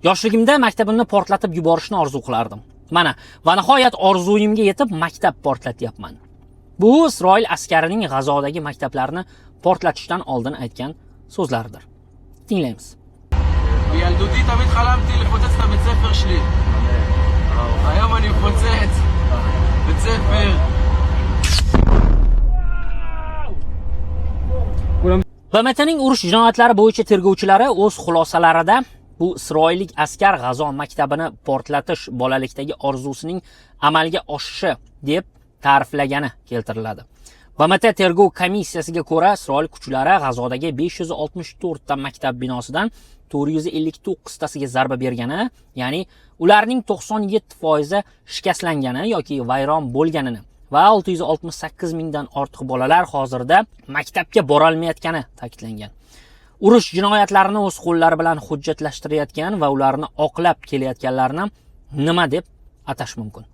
Yoshligimda maktabimni portlatib yuborishni orzu qilardim. Mana, va nihoyat orzuyimga yetib maktab portlatyapman. Bu Isroil askarining G'azodagi maktablarni portlatishdan oldin aytgan so'zlaridir. Tinglaymiz. בילדותי תמיד חלמתי לפוצץ את הבית ספר שלי. היום אני מפוצץ בית ספר. BMTning urush jinoyatlari bo'yicha tergovchilari o'z xulosalarida bu isroillik askar G'azo maktabini portlatish bolalikdagi orzusining amalga oshishi deb ta'riflagani keltiriladi. BMT tergov komissiyasiga ko'ra, Isroil kuchlari G'azodagi 564 ta maktab binosidan 459 tasiga zarba bergani, ya'ni ularning 97% shikastlangani yoki vayron bo'lganini va 668 mingdan ortiq bolalar hozirda maktabga borolmayotgani ta'kidlangan. Urush jinoyatlarini o'z qo'llari bilan hujjatlashtirayotgan va ularni oqlab kelayotganlarni nima deb atash mumkin?